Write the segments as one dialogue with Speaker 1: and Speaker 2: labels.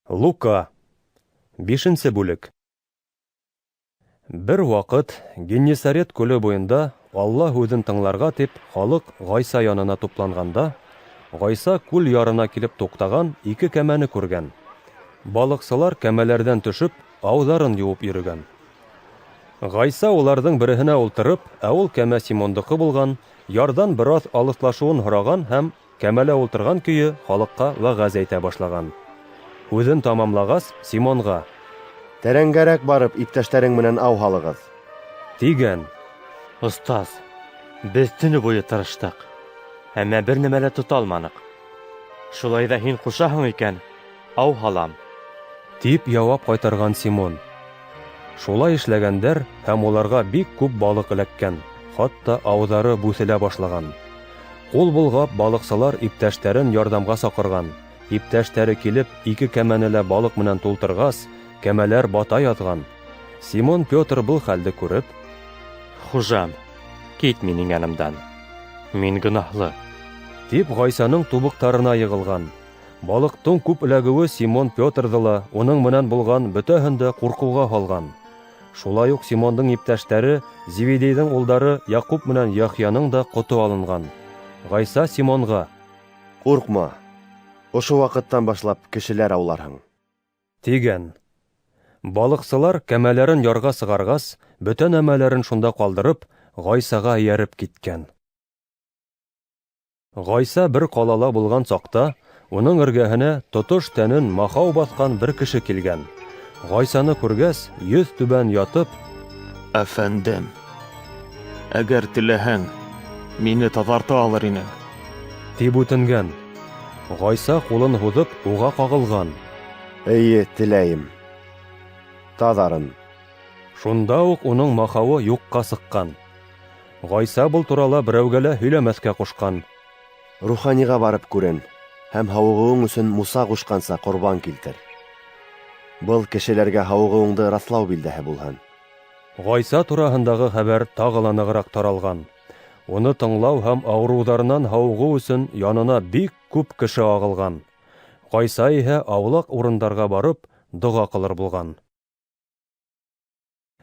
Speaker 1: Лука. Бишенсе бүлек. Бер ваҡыт Геннисарет күле буйында Алла һүҙен тыңларға тип халыҡ Ғайса янына тупланғанда, Ғайса күл ярына килеп туҡтаған ике кәмәне күргән. Балыҡсылар кәмәләрҙән төшөп, ауҙарын йыуып йөрөгән. Ғайса уларҙың береһенә ултырып, ә ул кәмә Симондыҡы булған, ярҙан бер аҙ алыҫлашыуын һораған һәм кәмәлә ултырған көйө халыҡҡа вәғәз әйтә башлаған. Һүҙен тамамлағас, Симонға:
Speaker 2: Тәрәнгәрәк барып, иптәштәрең менән ау һалығыҙ,
Speaker 1: тигән.
Speaker 3: Остаз, беҙ төнө буйы тырыштыҡ, әммә бер нәмә лә тота алманыҡ. Шулай ҙа һин ҡушаһың икән, ау һалам.
Speaker 1: Тип яуап ҡайтарған Симон. Шулай эшләгәндәр, һәм уларға бик күп балыҡ эләккән, хатта ауҙары бүҫелә башлаған. Ҡул болғап, балыҡсылар иптәштәрен ярҙамға саҡырған. Иптәштәре килеп, ике кәмәне лә балыҡ менән тултырғас, кәмәләр бата яҙған. Симон Петр был хәлде күреп:
Speaker 3: Хужам, кит минең янымдан. Мин гонаһлы.
Speaker 1: Тип Ғайсаның тубыҡтарына йығылған. Балыҡтың күп эләгеүе Симон Петрҙы ла, уның менән булған бөтәһен дә ҡурҡыуға һалған. Шулай уҡ Симондың иптәштәре Зеведейҙең улдары Яҡуп менән Яхъяның да ҡото алынған. Ғайса Симонға:
Speaker 2: Ҡурҡма, ошо ваҡыттан башлап кешеләр ауларһың.
Speaker 1: Тигән. Балыҡсылар кәмәләрен ярға сығарғас, бөтә нәмәләрен шунда ҡалдырып, Ғайсаға эйәреп киткән. Ғайса бер ҡалала булған саҡта, уның эргәһенә тотош тәнен махау баҫҡан бер кеше килгән. Ғайсаны күргәс, йөҙ түбән ятып:
Speaker 4: Әфәндем, әгәр теләһәң, мине таҙарта алыр инең.
Speaker 1: Тип үтенгән. Ғайса ҡулын һуҙып, уға ҡағылған.
Speaker 2: Эйе, теләйем. Таҙарын.
Speaker 1: Шунда уҡ уның махауы юҡҡа сыҡҡан. Ғайса был турала берәүгә лә һөйләмәҫкә ҡушҡан.
Speaker 2: Руханиға барып күрен һәм һауығыуың өсөн Муса ҡушҡанса ҡорбан килтер. Был кешеләргә һауығыуыңды раҫлау билдәһе булһын.
Speaker 1: Ғайса тураһындағы хәбәр тағы ла нығыраҡ таралған. Уны тыңлау һәм ауырыуҙарынан һауығыу өсөн янына бик күп кеше ағылған. Ғайса иһә аулаҡ урындарға барып, доға ҡылыр булған.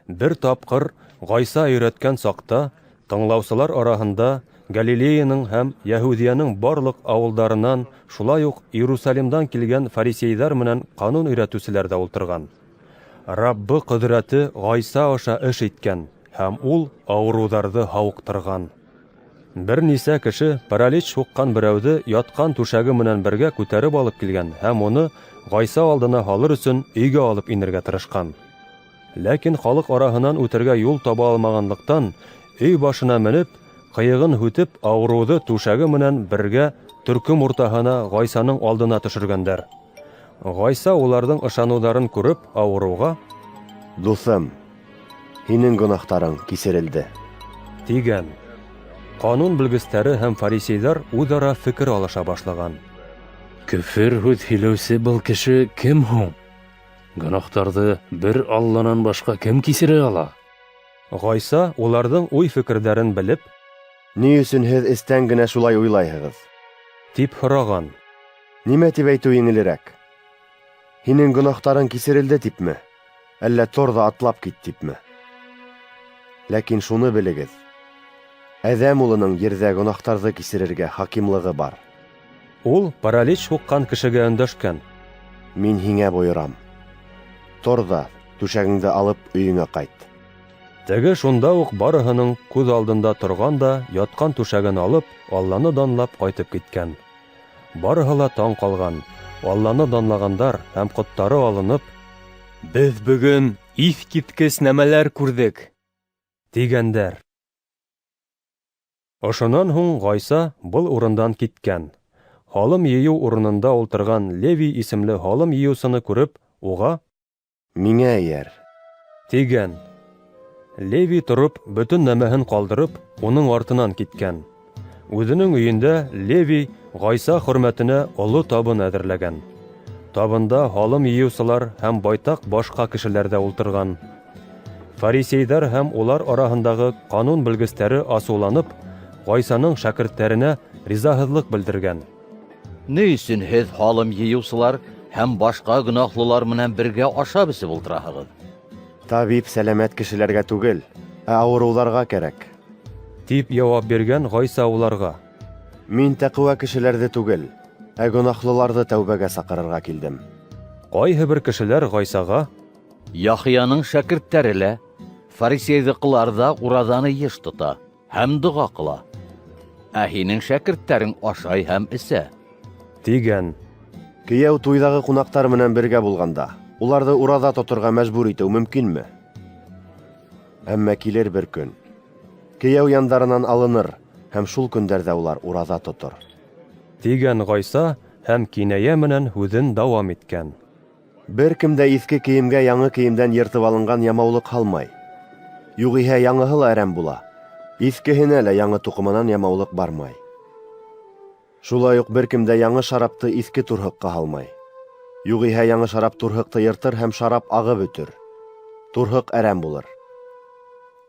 Speaker 1: Бер тапҡыр Ғайса өйрәткән саҡта тыңлаусылар араһында Галилеяның һәм Яһүҙиәнең барлыҡ ауылдарынан, шулай уҡ Иерусалимдан килгән фарисейҙар менән ҡанун өйрәтеүселәр ҙә ултырған. Раббы ҡөҙрәте Ғайса аша эш иткән, һәм ул ауырыуҙарҙы һауыҡтырған. Бер нисә кеше паралич һуҡҡан берәүҙе ятҡан түшәге менән бергә күтәреп алып килгән һәм уны Ғайса алдына һалыр өсөн өйгә алып инергә тырышҡан. Ләкин халыҡ араһынан үтергә юл таба алмағанлыҡтан, өй башына менеп, ҡыйығын һүтеп, ауырыуҙы түшәге менән бергә төркөм уртаһына Ғайсаның алдына төшөргәндәр. Ғайса уларҙың ышаныуҙарын күреп, ауырыуға:
Speaker 2: Дуҫым, һинең гонаһтарың кисерелде.
Speaker 1: Тигән. Ҡанун белгестәре һәм фарисейҙар үҙ-ара фекер алыша башлаған.
Speaker 5: Көфөр һүҙ һөйләүсе был кеше кем һуң? Гонаһтарҙы бер Алланан башҡа кем кисерә ала?
Speaker 1: Ғайса уларҙың уй-фекерҙәрен белеп:
Speaker 2: Ни өсөн һеҙ эстән генә шулай уйлайһығыҙ?
Speaker 1: Тип һораған.
Speaker 2: Нимә тип әйтеү еңелерәк? Һинең гонаһтарың кисерелде типме? Әллә тор ҙа атлап кит типме? Ләкин шуны белегеҙ: Әҙәм улының ерҙә гонаһтарҙы кисерергә хакимлығы бар.
Speaker 1: Ул паралич һуҡҡан кешегә өндәшкән:
Speaker 2: Мин һиңә бойорам: тор ҙа түшәгеңде алып өйөңә ҡайт.
Speaker 1: Теге шунда уҡ барыһының күҙ алдында торған да, ятҡан түшәген алып, Алланы данлап ҡайтып киткән. Барыһы ла таң ҡалған, Алланы данлағандар һәм ҡоттары алынып:
Speaker 6: Беҙ бөгөн иҫ киткес нәмәләр күрҙек.
Speaker 1: Тигәндәр. Ошонан һуң Ғайса был урындан киткән. Һалым йыйыу урынында ултырған Левий исемле һалым йыйыусыны күреп, уға:
Speaker 2: Миңә эйәр.
Speaker 1: Тигән. Левий тороп, бөтөн нәмәһен ҡалдырып, уның артынан киткән. Үҙенең өйөндә Левий Ғайса хөрмәтенә оло табын әҙерләгән. Табында һалым йыйыусылар һәм байтаҡ башҡа кешеләр ҙә ултырған. Фарисейҙар һәм улар араһындағы ҡанун белгестәре асыуланып, Ғайсаның шәкерттәренә ризаһыҙлыҡ белдергән.
Speaker 7: Ни өсөн һеҙ һалым йыйыусылар Һәм башҡа гонаһлылар менән бергә ашап эсеп ултыраһығыҙ?
Speaker 2: Табип сәләмәт кешеләргә түгел, ә ауырыуҙарға кәрәк.
Speaker 1: Тип яуап биргән Ғайса уларға.
Speaker 2: Мин тәҡүә кешеләрҙе түгел, ә гонаһлыларҙы тәүбәгә саҡырырға килдем.
Speaker 1: Ҡайһы бер кешеләр Ғайсаға:
Speaker 7: Яхъяның шәкерттәре лә, фарисейҙыҡылар ҙа ураҙаны йыш тота һәм доға ҡыла. Ә һинең шәкерттәрең ашай һәм эсә.
Speaker 1: Тигән.
Speaker 2: Кейәү туйҙағы ҡунаҡтар менән бергә булғанда, уларҙы ураҙа тоторға мәжбүр итеү мөмкинме? Әммә килер бер көн. Кейәү яндарынан алыныр, һәм шул көндәрҙә улар ураҙа тотор.
Speaker 1: Тигән Ғайса һәм кинәйә менән һүҙен дауам иткән.
Speaker 2: Бер кем дә иҫке кейемгә яңы кейемдән йыртып алынған ямаулыҡ һалмай. Юғиһә яңыһы ла әрәм була. Иҫкеһенә лә яңы туҡыманан ямаулыҡ бармай. Шулай уҡ бер кем дә яңы шарапты иҫке турһыҡҡа һалмай. Юғиһә яңы шарап турһыҡты йыртыр һәм шарап ағып бөтөр. Турһыҡ әрәм булыр.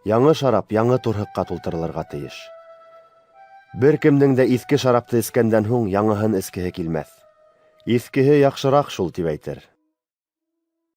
Speaker 2: Яңы шарап яңы турһыҡҡа тултырылырға тейеш. Бер кемдең дә иҫке шарапты эскәндән һуң яңыһын эскеһе килмәҫ. Иҫкеһе яҡшыраҡ шул, тип әйтер.